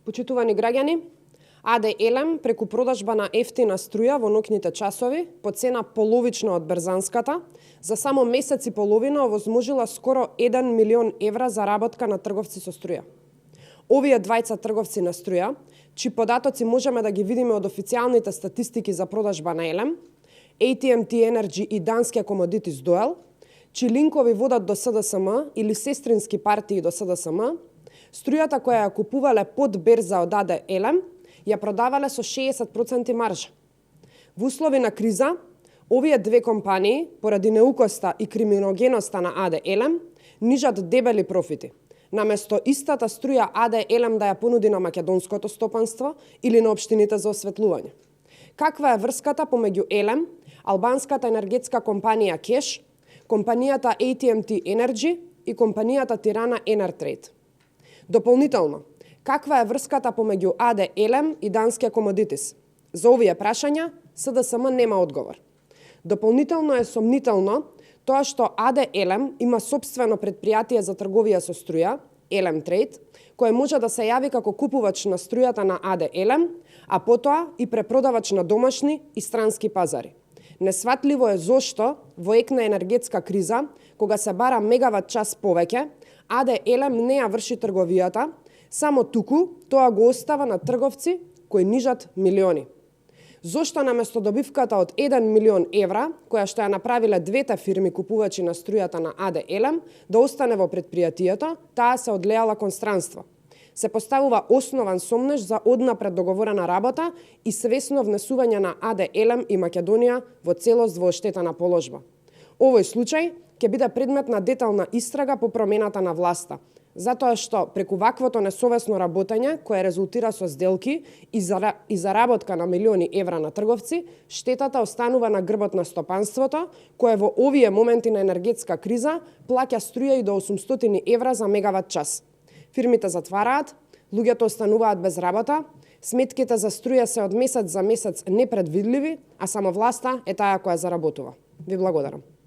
Почитувани граѓани, АД Елем преку продажба на ефтина струја во ноќните часови по цена половична од берзанската, за само месец и половина овозможила скоро 1 милион евра заработка на трговци со струја. Овие двајца трговци на струја, чии податоци можеме да ги видиме од официјалните статистики за продажба на Елем, AT&T Energy и Danske Commodities Duel, чии линкови водат до СДСМ или сестрински партии до СДСМ, струјата која ја купувале под берза од АД Елем, ја продавале со 60% маржа. Во услови на криза, овие две компании, поради неукоста и криминогеноста на АД Елем, нижат дебели профити. Наместо истата струја АД Елем да ја понуди на македонското стопанство или на општините за осветлување. Каква е врската помеѓу Елем, албанската енергетска компанија Кеш, компанијата AT&T Energy и компанијата Тирана Enertrade? Дополнително, каква е врската помеѓу АД Елем и Danske Commodities? За овие прашања СДСМ нема одговор. Дополнително е сомнително тоа што АД Елем има сопствено предпријатие за трговија со струја, Елем Трейд, кој може да се јави како купувач на струјата на АД Елем, а потоа и препродавач на домашни и странски пазари. Несватливо е зошто во ек на енергетска криза, кога се бара мегават час повеќе, АД Елем не ја врши трговијата, само туку тоа го остава на трговци кои нижат милиони. Зошто наместо добивката од 1 милион евра, која што ја направиле двете фирми купувачи на струјата на АД Елем, да остане во предпријатието, таа се одлеала кон странство. Се поставува основан сомнеж за однапред договорена работа и свесно внесување на АД Елем и Македонија во целост во оштетена положба. Овој случај ќе биде предмет на детална истрага по промената на власта, затоа што преку ваквото несовесно работење, кое резултира со сделки и заработка на милиони евра на трговци, штетата останува на грбот на стопанството, кое во овие моменти на енергетска криза плаќа струја и до 800 евра за мегават час. Фирмите затвараат, луѓето остануваат без работа, сметките за струја се од месец за месец непредвидливи, а само власта е таа која заработува. Ви благодарам.